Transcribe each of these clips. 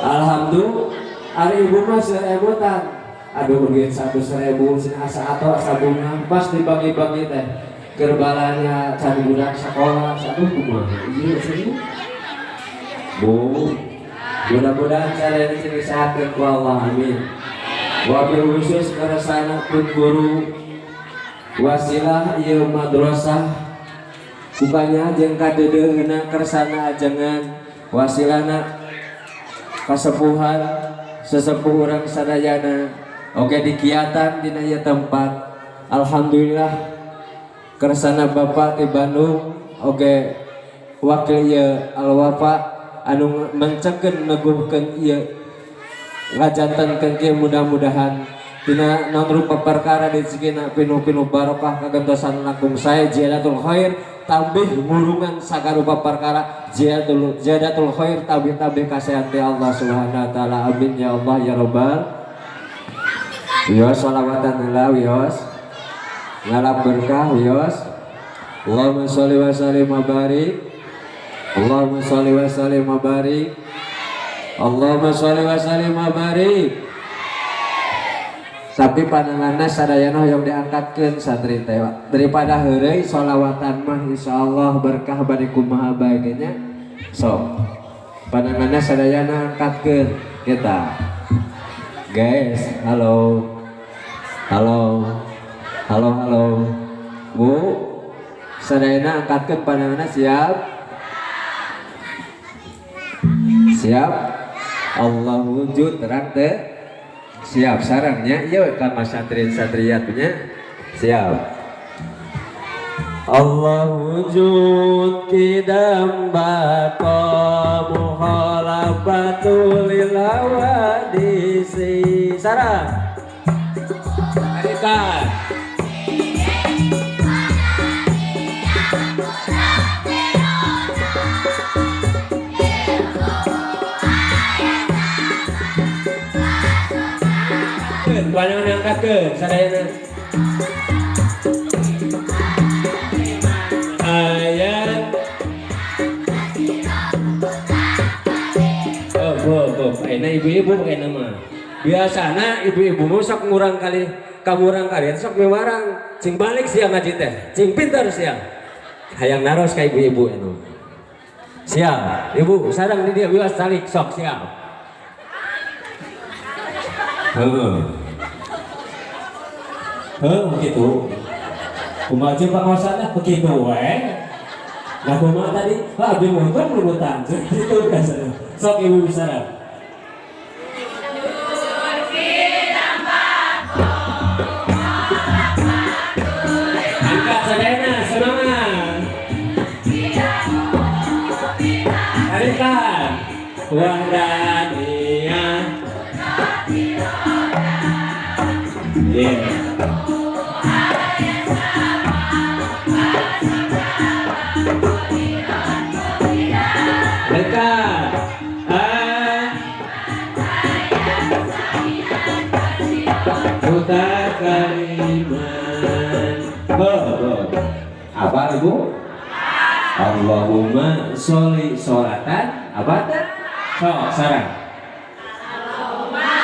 Alhamdulillah. Ari ibu mah serebutan. Aduh, begitu 100.000 cenah, asa atau asa bunga pas dibagi-bagi teh. Keur balanja can budak sekolah, aduh, kumaha ieu cenah. Bu, mudah-mudahan sadayana sing disehatkeun ku Allah, amin. Wabil khusus keresana pun guru wasilah ieu madrasah, bukannya jeung kadeudeuna kersana ajengan wasilahna kasepuhan sesepuh urang sadayana oge dikiatan dina ieu tempat. Alhamdulillah, kersana Bapak di Bandung oge wakil ieu Al-Wafa anu mencekeun neguhkeun ieu ngajantenkeun kieu, mudah-mudahan dina naon rupa perkara rezekina pinuh-pinuh barokah, kagentosan langkung sae, ziyadatul khair, tambih murungan sagarupa perkara, ziyadatul ziyadatul khair, tambih-tambih kasehan ti Allah Subhanahu wa taala. Amin ya Allah ya rabbal. Wios sholawatan heula, wios ngalap berkah, wios. Allahumma sholli wa sallim wa barik. Allahumma sholli wa sallim wa barik. Allahumma sholli wa sallim wa barik. Tapi pananganna sadayana hoyong diangkatkeun santri teh daripada heureuy, sholawatan mah insyaallah berkah bade kumaha bae ge nya. Sok pananganna sadayana angkatkeun kita, guys. Halo, halo, halo, halo, Bu, sadayana angkatkeun pananganna. Siap, siap. Allah wujud terang teh. Siap sarangnya, iya kama santri santriatnya siap. Allah wujud kidam baqa mukhalafatu lil hawadisi. Sarang tarikan. Panangan angkatkeun sadayana. Ayat. Oh, bu, bu, ayeuna ibu-ibu kayakna mah. Biasana ibu-ibu mah sok ngurang kali kamurang kalian sok miwarang. Cing balik sia ngaji teh, cing pintar sia. Hayang naros ka ibu-ibu anu. Siap, ibu sareng di dia wios calik sok siap. Heeh. Heuh, begitu. Kumaha jeung pangaosanna begitu we. Nah, kumaha tadi? Wah, abdi untung nurutan. Gitu biasanya. Sok ibu bicara. Angkat sadayana, semangat. Tarikan. Wahdaniyah. Yeah. Dekat. Ah. Mutakaliman. Bo, bo. Apa ibu? Allahumma sholli sholatan apa teh? Sok sarang. Allahumma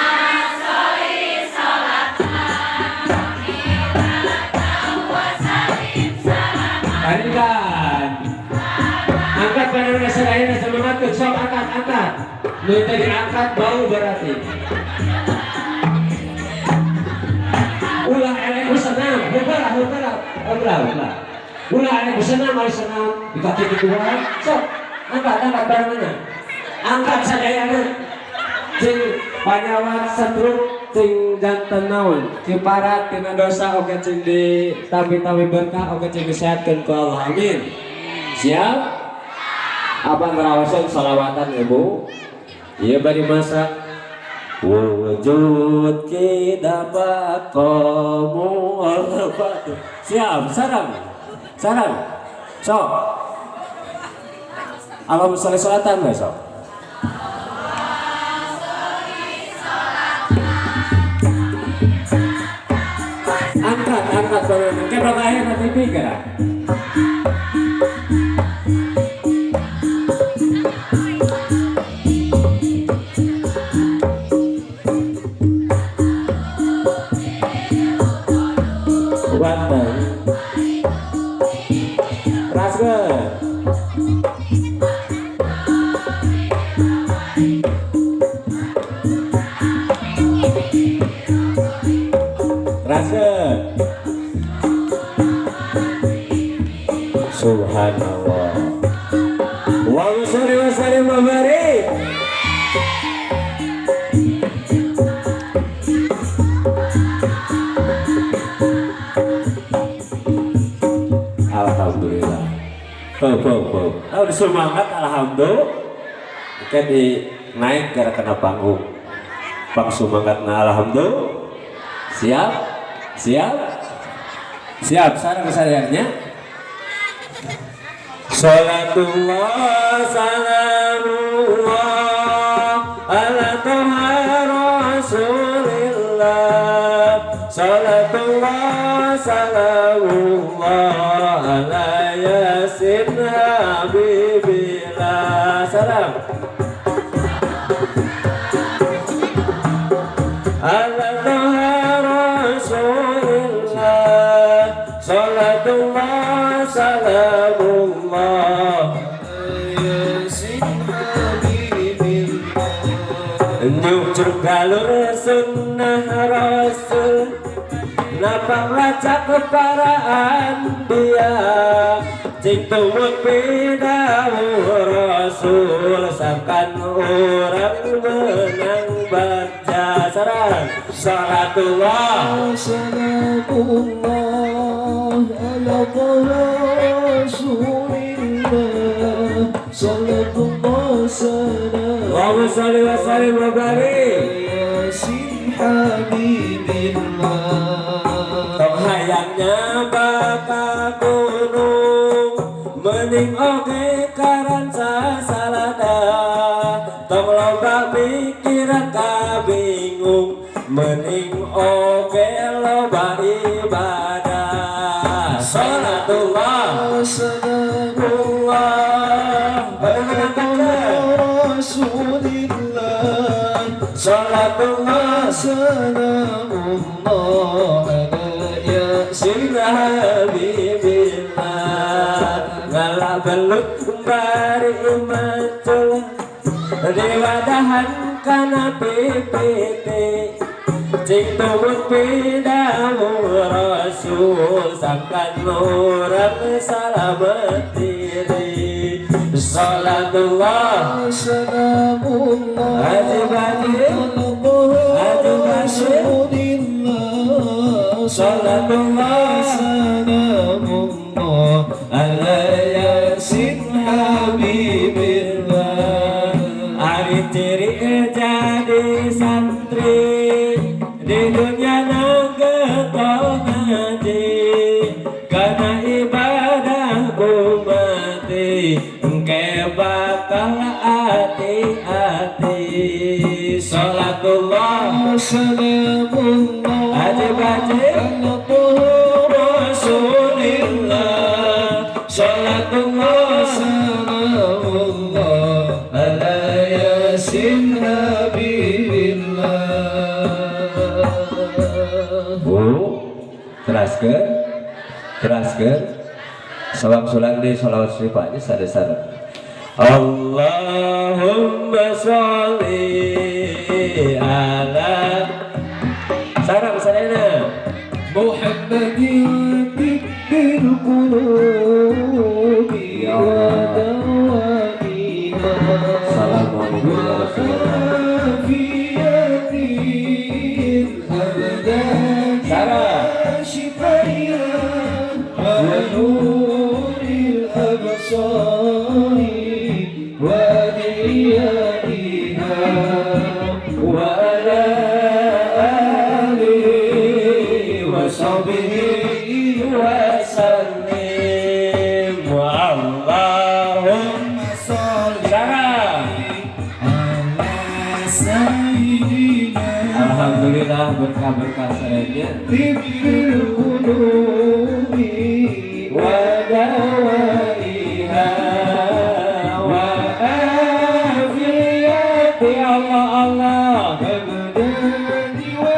sholli sholatan wa salim salaman. Tarikan. Angkat pandangan sadayana, semangatkeun, sok angkat, angkat. Nu teu diangkat bau berarti. Ulah eleh ku senam, heula heula heula heula. Ulah eleh ku senam, ari senam di kaki kituan. Sok angkat, angkat pandanganna. Angkat sadayana. Cing panyawat stroke cing janten naon kiparat tina dosa oge cing ditambi-tambi berkah oge cing disehatkeun ku Allah, amin. Siap apa ngerawasan salawatan ibu? Iya, bari masak. Wujud kita baqamu. Siap sarang sarang sok. Allahumma sholli sholatan we sok. Angkat, angkat banget. Kayak bakal akhir na TV kira. Teraskeun. Subhanallah. Allahumma sholli wa sallim wa barik. Alhamdulillah. Po po po. Ah, udah semangat alhamdulillah. Oke di naik gara kena panggung. Pang semangat nah alhamdulillah. Siap? Siap? Siap, sareng sadayana. Salatullah salamullah ala Toha Rasulillah. Salatullah salamullah ala Yasin Habibillah. Salam. Ala Toha Rasulillah. Salatullah salamullah Yasin Habibillah. Nyucuk galur sunnah Rasul, napang lacak para anbiya, cing tumut pidawuh Rasul, sangkan urang menang baca sarang. Salatullah Salamullah ala Rasulillah. Salatullah salam Allahumma sholli wa sallim wa barik. Yasin Habibillah. Tong hayangnya bakal gunung, mening oge karanca salada. Tong loba pikiran kabingung, mening oge loba ibadah. Salatullah Salamullah Allah Rasulillah. Salatullah Salamullah ala Yasin Sin Habibillah. Ngalah belut bari macul, diwadahan kana pipiti, cing tumut pidawuh Rasul, sangkan urang salamet diri. Salatullah Salamullah Haji Bajir ala Haji Bajir Rasulillah. Salatullah Salamullah ala Yasin Habibillah. Ari ciri jadi santri di dunia getol ngaji, karena ibadah ku mati engke bakal hati-hati. Salatullah Salamullah Haji Bajir ala Rasulillah. Salatullah Salamullah ala Yasin Habibillah. Bu, teraskeun, teraskeun. Salam sulan di sholawat sifatnya sada-sada. Allahumma sholli ala sarang sadayana Muhammadin tibbil qulubi Ya wa Allah. dawaiha. Assalamualaikum ya Rasulullah. Afiyatil abdan Sarah. shifaiha wa nuril absari wa diyaiha wa ala alihi wa sahbihi wa sallim wa Allahumma sholli Sarah. ala sayyidina Alhamdulillah berkah-berkah sadayana tibbil qulubi wa dawaiha wa afiyati Allah Allah abdani wa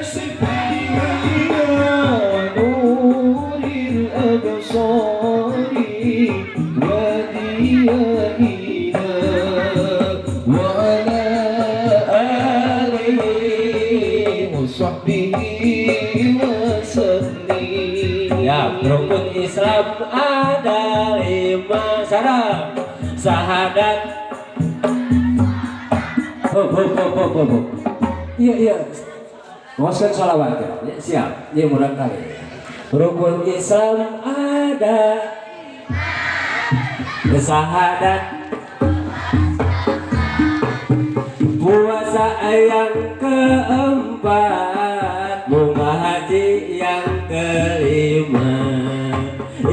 shifaiha wa nuril absari wa diyaiha wa ala وصحبه وسلم. Ya, rukun Islam ada lima. Salam sahadat. Oh, oh, oh, oh, oh, oh. Iya. Maksud sholawat ya? Ya, siap. Iya, murang kali. Rukun Islam ada sahadat, puasa yang keempat, bunga haji yang kelima.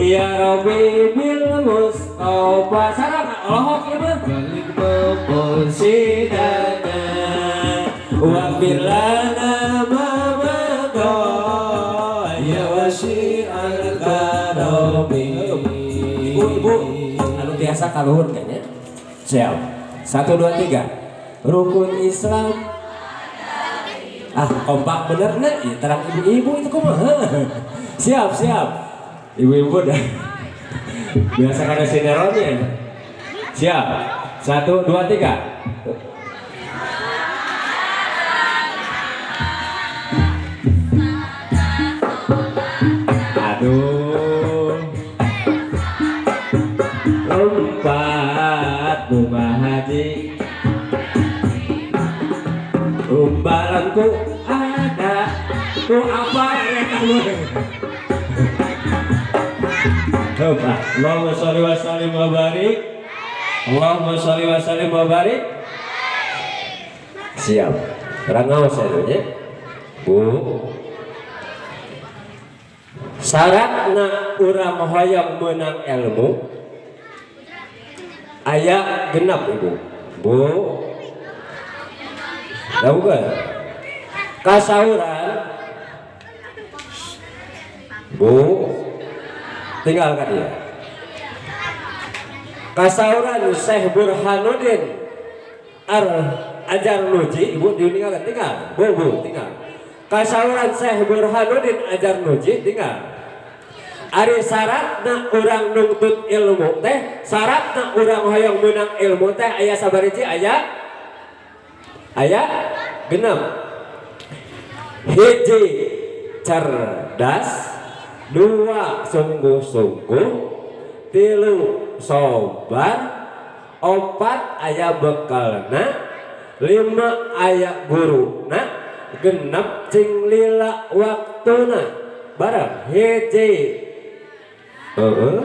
Ya Robi bil Mustafa. Sarang olohok ieu mah. بلغ مقاصدنا واغفر لنا ما مضى يا واسع الكرم. Ibu-ibu anu tiasa kaluhur kayaknya. Siap. Satu, dua, tiga. Rukun Islam. Ah, kompak bener nih. Ya, terang ibu-ibu itu kumaha. Siap, siap. Ibu-ibu dah. Biasa kada sineronnya. Siap. Satu, dua, tiga. Aduh. Empat bunga haji. Umbaranku ada. Ku apa ya kamu? Coba. Allahumma sholli wa sallim wa barik. Allahumma sholli wa sallim wa barik. Siap. Urang ngaos ya, ya. Bu. Syaratna urang hoyong menang ilmu aya genap, Ibu. Bu. Tahu kan? Kasauran. Bu. Tinggalkan dia. Kasauran Syekh Burhanuddin Ar Ajar Nuji, Ibu ditinggalkan, tinggal. Bu, Bu, tinggal. Kasauran Syekh Burhanuddin Ajar Nuji, tinggal. Ari syaratna urang nungtut ilmu teh, syaratna urang hoyong menang ilmu teh aya sabariji, aya genep. Hiji cerdas, dua sungguh-sungguh, tilu sobar, opat aya bekalna, lima aya guruna, genep cing lila waktuna. Bareng hiji. Heeh.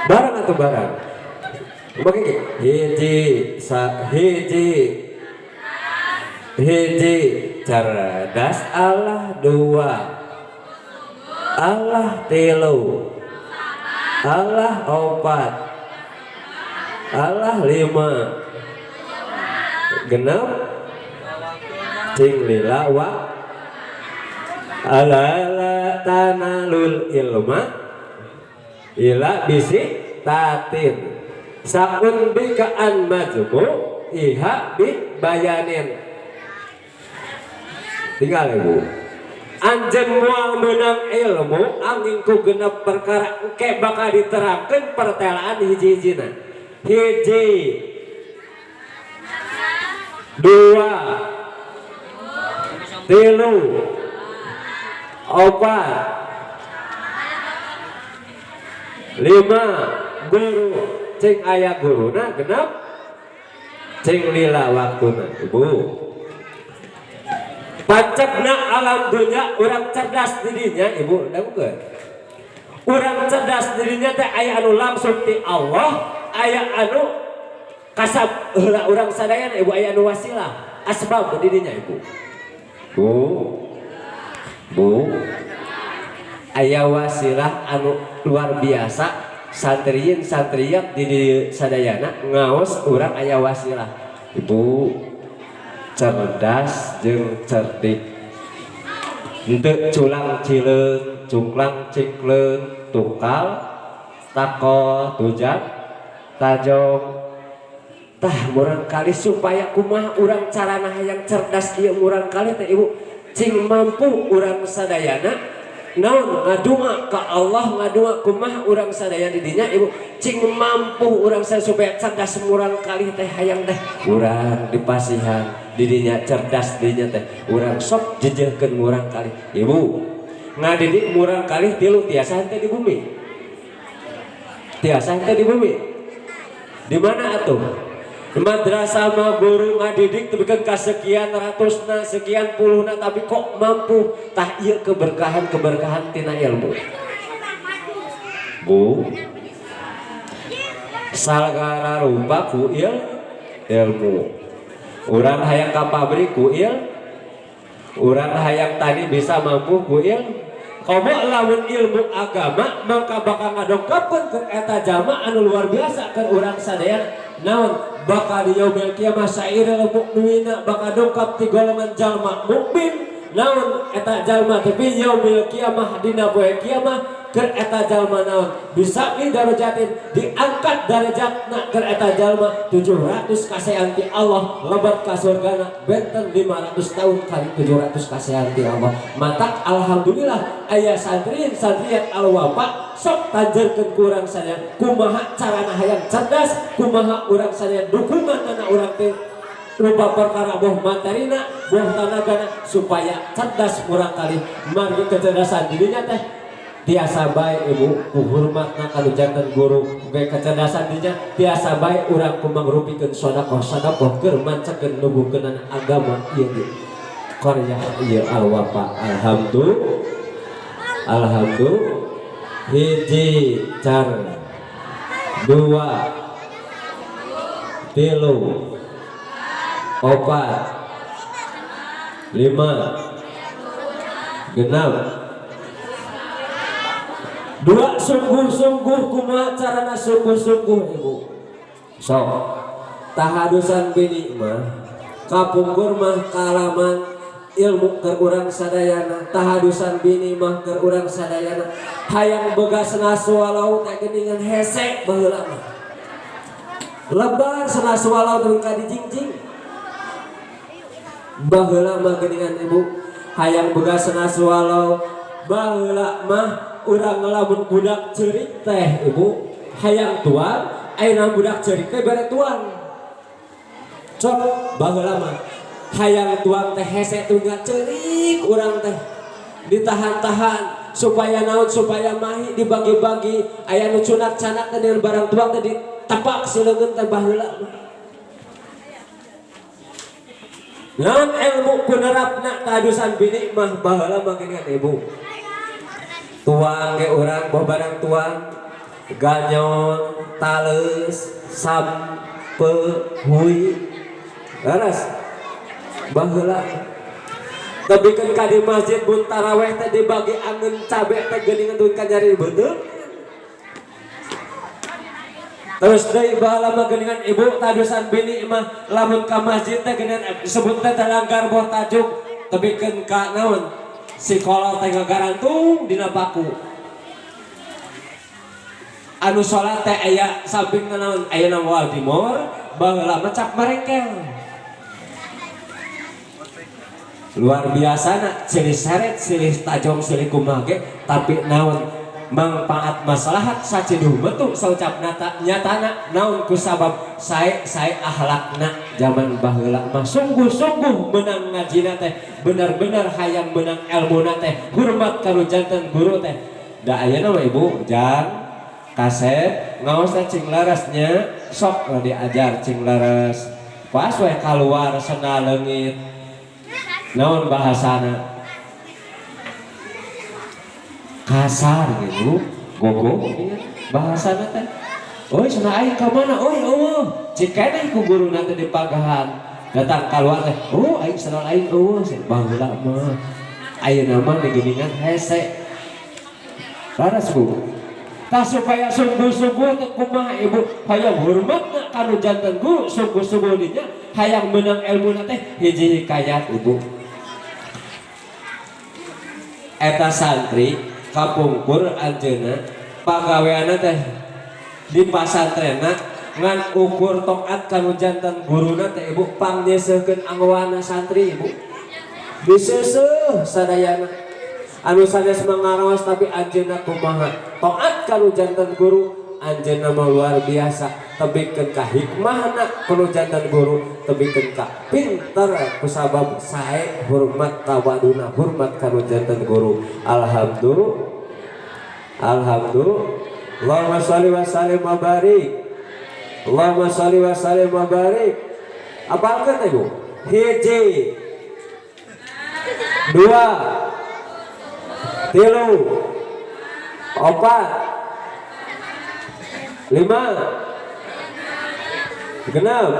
Bareng atau bareng? Oke, hiji sa hiji hiji cerdas, Allah dua, Allah tilu, Allah opat, Allah lima, genep cing lila wa alala tanalul ilma ila bisi tatin saun bikaan majmu iha bi bayanin. Tinggal ibu anjeun moal meunang ilmu angin ku genep perkara engke bakal diterangkeun pertelaan hiji-hijina. Hiji, dua, tilu, opat, lima, guru cing aya guruna, genep cing lila waktuna. Ibu pacekna alam dunya urang cerdas dirinya, ibu dangukeun urang cerdas dirinya teh aya anu langsung ti Allah, aya anu kasab heula urang sadayana, ibu, aya anu wasilah asbab dirinya, ibu. Bu, bu, aya wasilah anu luar biasa santriyin santriyat di diri sadayana ngaos urang aya wasilah, ibu, cerdas jeung cerdik henteu culang cileung cungklang cikleung tukal tako tujang tajong. Tah murang kali supaya kumaha urang carana hayang cerdas ieu murang kali teh, ibu, cing mampu urang sadayana Naon ngadua ka Allah, ngadua kumaha urang sadaya di dinya, ibu, cing mampu urang sadaya supaya cerdas murang kali teh. Hayang teh urang dipasihan di dinya cerdas di dinya teh, urang sok jejehkeun murang kali, ibu. Ngadidik murang kali tilu tiasa henteu di bumi? Tiasa henteu di bumi? Di mana atuh? Di madrasah mah guru ngadidik tepikeun ka sekian ratusna, sekian puluhna, tapi kok mampu. Tah, ieu keberkahan, keberkahan tina ilmu, Bu. Sagala rupa ku ilmu. Urang hayang ka pabrik ku urang hayang tadi bisa mampu ku komo. Lamun ilmu agama maka bakal ngadongkapkeun ke eta jalma anu luar biasa ke urang sadaya. Naon bakal di yaumil kiamah sairil mukminina, bakal dongkap ti golongan jalma mukmin. Naon eta jalma tapi yaumil kiamah, dina poe kiamah, keur eta jalma naon bisa di darajatin, diangkat darajatna keur eta jalma 700 kasaean ti Allah, lebat ka surgana benten 500 tahun kali 700 kasaean ti Allah. Matak alhamdulillah aya santri santrian Al Wafa sok tanjerkeun ku urang sadaya kumaha carana hayang cerdas, kumaha urang sadaya dukungan anak urang teh rupa perkara boh materina, boh tanagana, supaya cerdas murang kali. Margi kecerdasan dirinya teh tiasa bae, ibu, ku hormatna ka janten guru ge. Kecerdasan dirinya tiasa bae urang ku mangrupikeun sedekah, sedekah keur mancekeun nuguhkeun agama ieu di Korea ieu Al Wafa. Alhamdulillah, alhamdulillah. Hiji car, dua, tilu, opat, lima, genap. Dua, sungguh-sungguh. Kumaha carana sungguh-sungguh, ibu? Sok tahadusan bini mah kapungkur mah kalaman ilmu keur urang sadayana. Tahadusan bini mah keur urang sadayana hayang begasna walau teh geuningan hese. Baheula mah lebar sena walau turun ka dijingjing. Baheula mah geuningan, ibu, hayang begasna walau. Baheula mah urang ngelamun budak ceurik teh, ibu, hayang tuang. Ayeuna budak ceurik teh bere tuang. Cok, baheula mah hayang tuang teh hese tunggal ceurik, urang teh ditahan-tahan supaya naon? Supaya mahi dibagi-bagi. Aya nu cunak canak teh dengan barang tuang teh ditepak sileungeun teh baheula mah. Naon ilmu kunerapna tahadusan bini mah baheula mah geuningan, ibu, tuang ge urang boh barang tuang ganyon, tales, sampe, hui, leres baheula. Tebikeun ka di masjid bun taraweh teh dibagi angeun cabe teh geuningan teu ka nyari beuteung. Terus deui baheula mah geuningan, ibu, tahadusan bini mah lamun ka masjid teh geuningan sebut teh langgar boh tajuk, tebikeun ka naon si kolot teh ngagarantung dina paku. Anu salat teh aya samping naon, ayeuna moal timur, baheula mah cap marengkel. Luar biasa na silih seret, silih tajong, silih kumaha ge, tapi naon manfaat maslahat saciduh metu saucap nata nyatana. Naon ku sabab sae sae akhlakna. Zaman baheula mah sungguh-sungguh menang ngajina teh, benar-benar hayang menang ilmuna teh, hormat ka nu janten guru teh. Da ayeuna mah, ibu, jang kasep ngaos teh cing larasnya, sok diajar cing laras, pas we keluar sendal leungit. Naon bahasana? Kasar gitu, gogo bahasana teh. Oi, cenah, aing ka mana? Oi, eueuh cik keneh ku guruna teh dipagahan. Datang keluar teh, oh, aing sendal aing eueuh. Baheula mah, ayeuna mah digeuningan hese. Laras, Bu? Tah, supaya sungguh-sungguh teh kumaha, ibu? Hayang hormatna ka nu janten guru, sungguh-sungguh dinya hayang menang ilmu teh. Hiji hikayat, ibu. Eta santri kapungkur anjeunna pagaweanna teh di pasantrenna ngan ukur toat ka nu janten guruna teh, ibu, pangnyeuseuhkeun anggowana santri, ibu, diseuseuh sadayana. Anu sanes mangaraos tapi anjeunna kumaha taat ka nu janten guru, anjeunna mah luar biasa tebikeun ka hikmahna ku janten guru, tebikeun ka pinter kusabab sae hormat tawaduna, hormat ka nu janten guru. Alhamdulillah, alhamdulillah. Allahumma sholli wa sallim wa barik. Allahumma sholli wa sallim wa barik. Apalkeun teh, Bu? Hiji, dua, tilu, opat, lima, genap.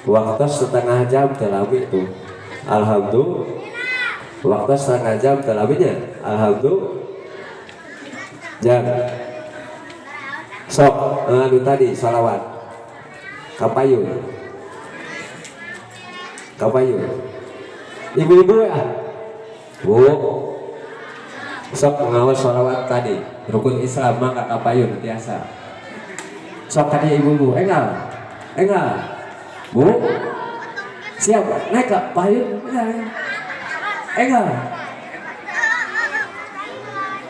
Waktu setengah jam telami itu. Alhamdulillah. Waktu setengah jam telaminya. Alhamdulillah. Jam. Sok, anu tadi salawat. Kapayun. Kapayun. Ibu-ibu ya. Bu. Sok ngawas salawat tadi. Rukun Islam mah ka kapayun tiasa. Sok tadi ibu-ibu, engal. Engal. Bu. Siap, naik ke payun. Engal. Engal.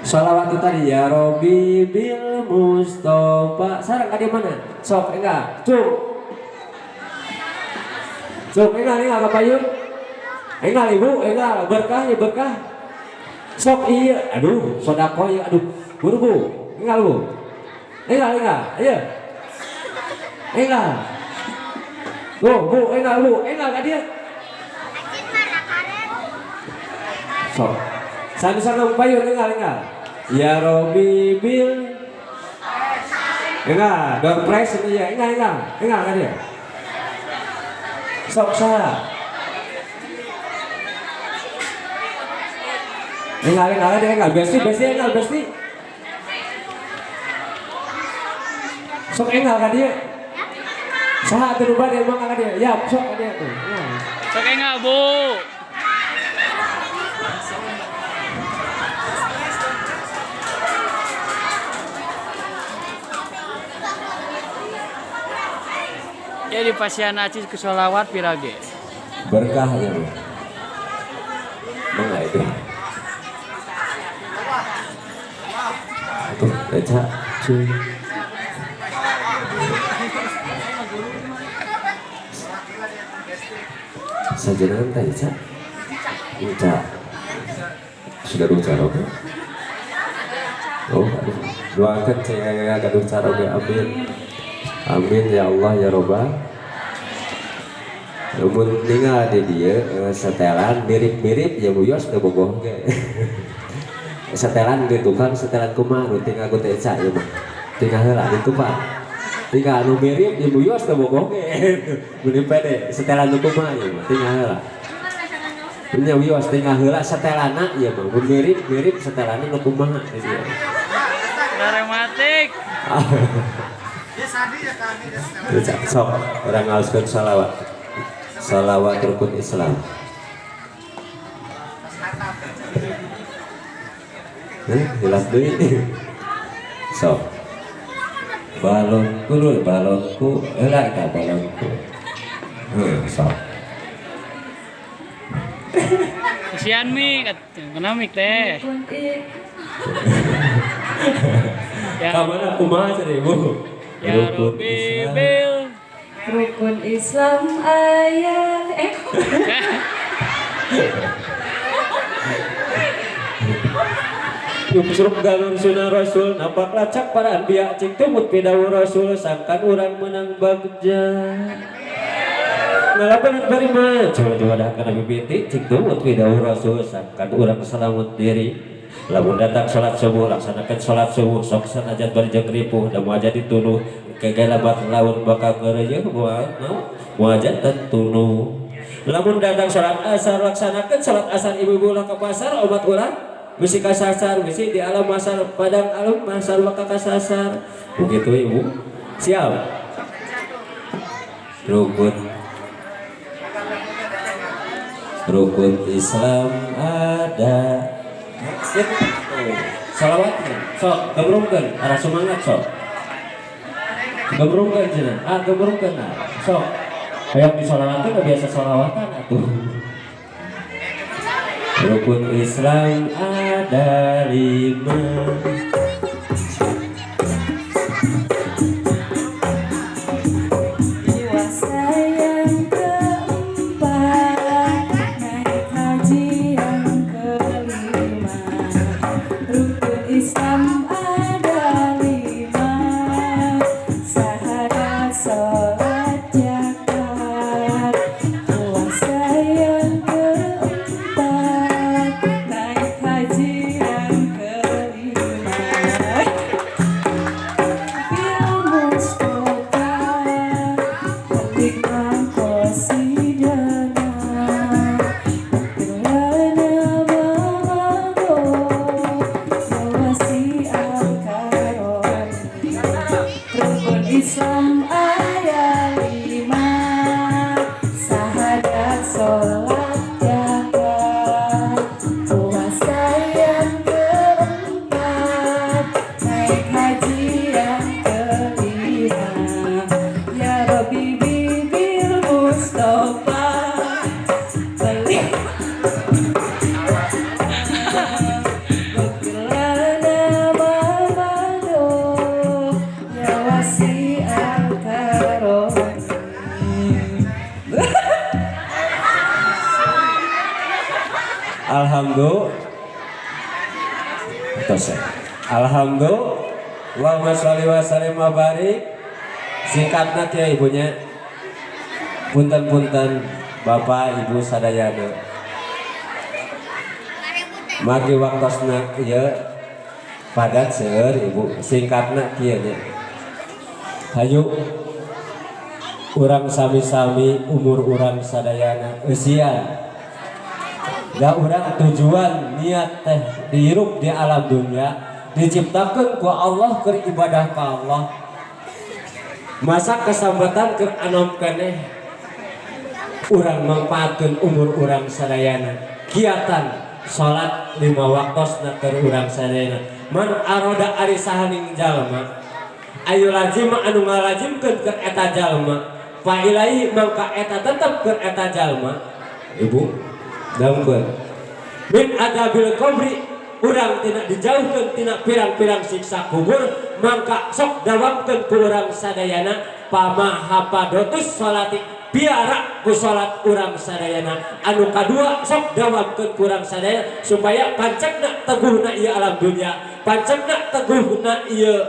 Salawat itu tadi ya Robi bil Mustafa. Sarang ka di mana? Sok enggak? Cuk. Cuk engal engal ka payun. Engal ibu, engal berkah ya berkah. Sok iya, aduh, sodako ya, aduh, buru bu, engal bu, engal engal, iya, engal, bu, bu, engal bu, engal ka dia. Sok, sana-sana payun engal engal. Ya Robi bil, engal, door prize itu ya, engal engal, engal ka dia. Sok sah. Engal engal ada engal, besti besti engal besti. Sok engal ka dia. Saha atuh nu bade emang ka dia? Ya, sok ka dia tuh. Engal. Sok engal, Bu. Ya di pasian acis ke sholawat pirage. Berkah ya, Bu. Mangga itu. Tuh, baca. Cuy. Sajengan teh, Ica. Ica. Sudah dua cara, oke? Oh, aduh. Doakan saya gaduh cara, oke. Amin. Amin ya Allah ya Robbal. Mun ningal di dieu setelan mirip-mirip ya Bu Yos teu bogoh ge. Setelan di tukang setelan kumaha nu tinggal ku teh Ica ieu mah. Tinggal heula di tukang. Tinggal anu mirip ya Bu Yos teu bogoh ge. Meuni pede setelan nu kumaha ieu mah tinggal heula. Nya wios tinggal heula setelanna ieu mah. Mun mirip-mirip setelanna nu kumaha di dieu. Rematik. Sok orang ngaoskeun salawat. Salawat rukun Islam. Hilaf deui. Sok. Balonku lur, balonku, heula eta balonku. Heuh, sok. Kasihan mi, kenapa mik teh? Ya, Ka mana kumaha cenah Ibu? ya Rukun Robi Islam. bil. Rukun Islam ayat Yusruk galur sunah Rasul napak lacak para anbiya cing tumut pidawuh Rasul sangkan urang menang bagja. Ngalapan barima coba-coba dah kana mimiti cing tumut pidawuh Rasul sangkan urang selamat diri. Lamun datang salat subuh laksanakan salat subuh sok sanajan bari jeung ripuh da moal jadi tunuh kege labat laun bakal ngeureuyeun moal moal janten tunuh. Lamun datang salat asar laksanakan salat asar ibu-ibu ulah ke pasar obat ulah bisi kasasar bisi di alam masar padang alam masar maka kasasar begitu ibu siap rukun rukun Islam ada salawatnya sok gemrungkeun arah semangat sok gemrungkeun cenah ah gemrungkeun ah sok hayang disolawatkeun biasa solawatan atuh. Rukun Islam ada lima. Puasa yang keempat, naik haji yang kelima. Rukun Islam ada lima, syahadat, sholat, zakat. Puasa yang keempat, naik haji yang kelima. Bil Mustafa Hikmah qasidana Lana mamado Wasi al-karom. Rukun Islam aya lima, syahadat, sholat, zakat. Puasa yang keempat, naik haji yang kelima. Ya Rabbi bil Mustafa beli Lana mamado ya wasi al-karom. Alhamdulillah. Tos ya. Alhamdulillah. Allahumma sholli wa sallim wa barik. Singkatna kieu ibunya. Punten-punten Bapak Ibu sadayana. Margi waktosna ieu padat seueur Ibu. Singkatna kieu nya. Hayu urang sami-sami umur urang sadayana eusian. Da urang tujuan niat teh dihirup di alam dunia diciptakan ku Allah keur ibadah ka Allah. Masa kesempatan keur anom keneh urang mangfaatkeun umur urang sadayana. Kiatan salat lima waktosna keur urang sadayana. Man aroda ari sahaning jalma ayo lazim anu ngalazimkeun keur eta jalma fa ilaihi mangka eta tetep keur eta jalma. Ibu damkeun min adabil qabri urang tina dijauhkeun tina pirang-pirang siksa kubur mangka sok dawamkeun ku urang sadayana pamahapadotus salati piara ku salat urang sadayana. Anu kadua sok dawamkeun ku urang sadayana supaya pancegna teguhna ieu alam dunia, pancegna teguhna ieu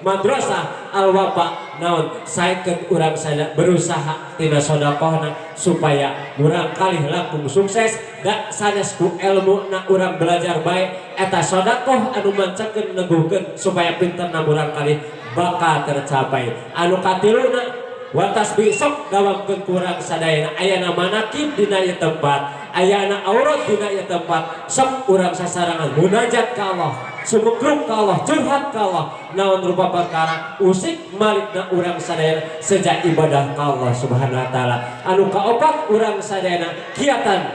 madrasah Al-Wafa. Naon saekeun urang sadaya berusaha tina sedekahna supaya murang kalih langkung sukses da sanes ku ilmu na urang belajar bae eta sedekah anu mancekeun neguhkeun supaya pinterna murang kalih bakal tercapai. Anu katiluna wa tasbih sok dawamkeun ku urang sadayana. Ayana manakib dina ieu tempat, ayana aurat dina ieu tempat, sok urang sasarangan munajat ka Allah, sumukruk ka Allah, curhat ka Allah. Naon rupa perkara usik malikna urang sadayana sejak ibadah ka Allah Subhanahu wa taala. Anu kaopat urang sadayana kiatan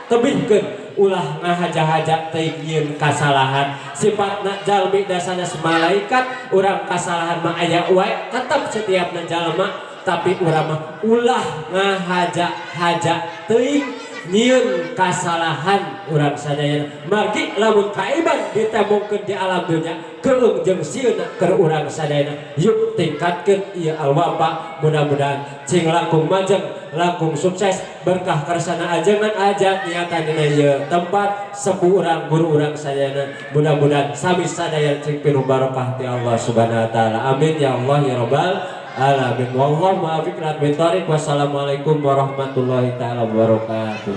tebihkeun ulah ngahaja-haja teuing nyieun kasalahan. Sifatna jalmi dasanes malaikat, urang kasalahan mah aya wae tetep setiapna jalma, tapi urang mah ulah ngahaja-haja teuing nyieun kasalahan urang sadayana. Margi lamun kaiban ditembongkeun di alam dunya keung jeung sieuna keur urang sadayana. Yuk tingkatkeun ieu Al-Wafa, mudah-mudahan cing langkung majeng langkung sukses berkah kersana ajengan aja niatan dina ieu tempat sepuh urang guru urang sadayana. Mudah-mudahan sami sadaya cing pinuh barokah ti Allah Subhanahu wa taala. Amin ya Allah ya rabbal alamin. Wallahu muwaffiq ila aqwamit thoriq. Wassalamualaikum warahmatullahi taala wabarakatuh.